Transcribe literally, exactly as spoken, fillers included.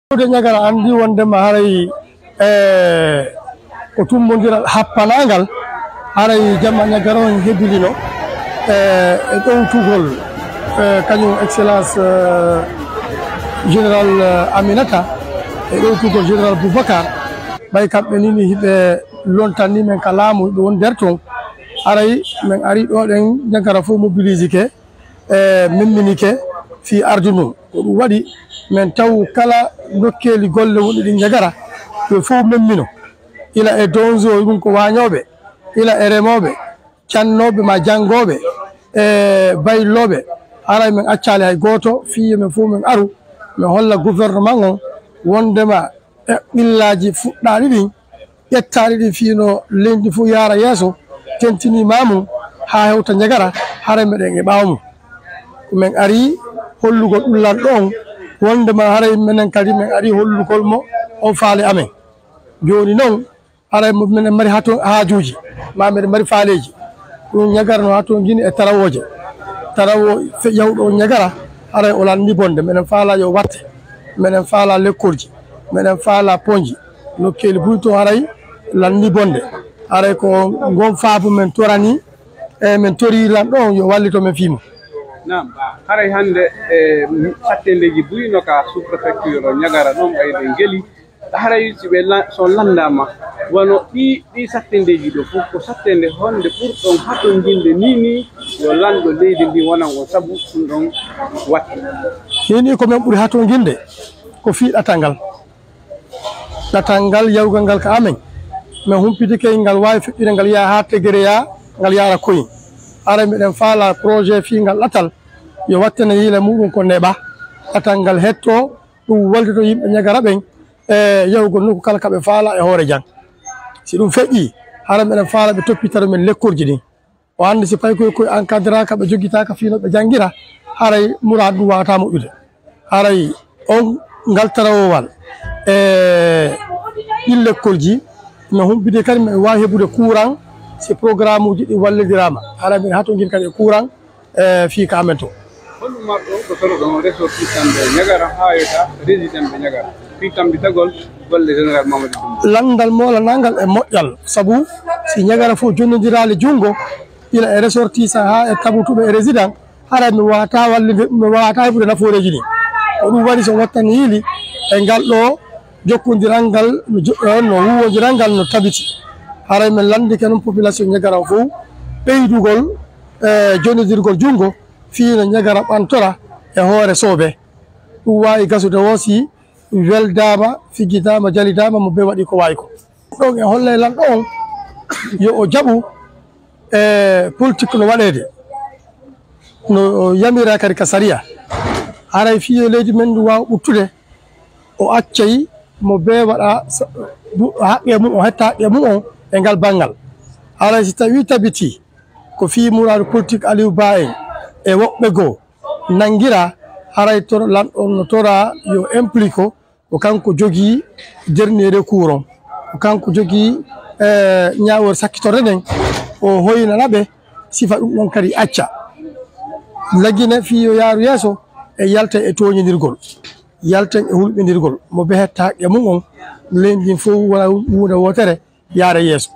Ɓiɓɓe Ɲagara anndi wonndema haray, e, ko tummbondiral happanaangal, haray jamma Ɲagara on hebilino, e, e ɗowtugol, e, kaɲum Excellence, e, Général, e, Aminata, e ɗowtugol Général Boubacar, ɓay kamɓe nii ni hiɓe lontanni men ka laamu, hiɓe woni nder ton. Haray men arii ɗoo ɗen, Ɲagara fow mobilisike, e, memminike fii ardu ndun. Ko ɗun waɗi men tawi kala nokkeeli golle wonɗi ɗin Ɲagara, ɓe fow memmino. Ila e donzo, ɗun ko waaɲooɓe, ila e remooɓe, cannooɓe maa janngooɓe, e baylooɓe. Haray men accaali hay gooto, fii yo men fow men aru, men holla gouvernement on wonndema e ɓillaaji fuɗɗaaɗi ɗin, ƴettaali ɗin fii no leydi fow yaara yeeso, tentinii maa mun haa hewta Ɲagara, haray meɗen e ɓaawo mun. Ko men arii hollugol ɗun lanɗo on, wonndema haray menen kadi men arii hollugol mo on faale amen. Jooni non, haray mo menen mari hato-, haajuuji, maa meɗen mari faaleeji. Ɗun Ɲagara no hatonjini e tarawooje. Tarawoo fe-, yahuɗo on Ɲagara, haray o lanndii bonde. Meɗen faalaa yo watte. Meɗen faalaa lekkolji. Meɗen faalaa ponji. Nokkeeli buy ton haray lanndii bonde. Haray ko ngon faabu men toranii, e men torii lanɗo on yo wallito men fii mun. Naam, haray hannde, e, sattendeeji buy no ka sous-préfecture Ɲagara ɗon ɓay ɗen ngeli. Haray si ɓe la-, so on lanndaama, wano ɗii, ɗii sattendeeji ɗoo fow, ko sattende honde ɓurɗon hatonjinde nii nii yo lanɗo leydi ndin wonan on sabu ɗun ɗon watte? Nii nii ko men ɓuri hatonjinde ko fii ɗatal ngal. Ɗatal ngal, yawgal ngal ka amen. Men humpitike ngal waawi feƴƴude ngal yaha haa Tegereya, ngal yaara Koyin. Haray meɗen faalaa projet fii ngal ɗatal yo wattane yiila muɗum ko neeɓa. Ɗatal ngal hettoo, ɗun wallitoo yimɓe Ɲagara ɓen e yahugol nokku kala ka ɓe faalaa e hoore jam. Si ɗun feƴƴii, haray meɗen faalaa ɓe toppitoro men lekkolji ɗin. O anndi si paykoy koy encadreraaka, ɓe jogitaaka fii no ɓe janngira, haray muraadu ndun waawataa moƴƴude. Haray on ngal tarawowal e ɗin lekkolji no humpiti kadi, men waawi heɓude kuuran si programuuji ɗin wallidiraama. Haray men hatonjini kadi e kuuran, e fii ka amen to. Honɗun marɗon ko toroɗon ressortissantɓe Ɲagara haa yetta résidentɓe Ɲagara fii tambitagol golle Général Mamadi Doumbouya? Lanndal moolanaangal e moƴƴal, sabu si Ɲagara fow jonnondiraali junngo, ila e ressortissant haa e tabutuɓe e résident, haray mi waawataa wallinde, mi waawataa heɓude nafooreeji ɗin. Ko ɗun waɗi si on wattanii yiili e ngal ɗoo jokkondiral ngal no jo-, eh, no huuwondiral ngal no tabiti. Haray men lanndike non population Ɲagara on fow ɓeydugol, eh, jonnondirgol junngo fii no Ɲagara ɓantora e hoore soobee. Ɗun waawi gasude woo si weldaama, figidaama, jalidaama, mo bee waɗi ko waawi ko. Ɗon e holla e lanɗo on yo o jaɓu, e politik no waɗeede, no yamiraa kadi ka sariya. Haray fii yo leydi men ndin waaw ɓuttude, o accay mo bee waɗa sa-, bu-, haqqee mun, o hetta haqqee mun on e ngal banngal. Haray si tawii tabitii ko fii muraadu politik Aliou Ba en e woɓɓe goo, nanngiraa, haray tor-, lanɗo on no toraa yo implique, ko kanko jogii dernier recours on, ko kanko jogii, eh, ɲaawoore sakkitorde nden, o hoynana ɓe sifa ɗun ɗon kadi acca. Lagine fii yo yaaru yeeso e yalten e tooɲindirgol, yalten e hulɓindirgol, mo bee hetta haqqee mun on, leydi ndin fow wona huunde wootere, yaara yeeso.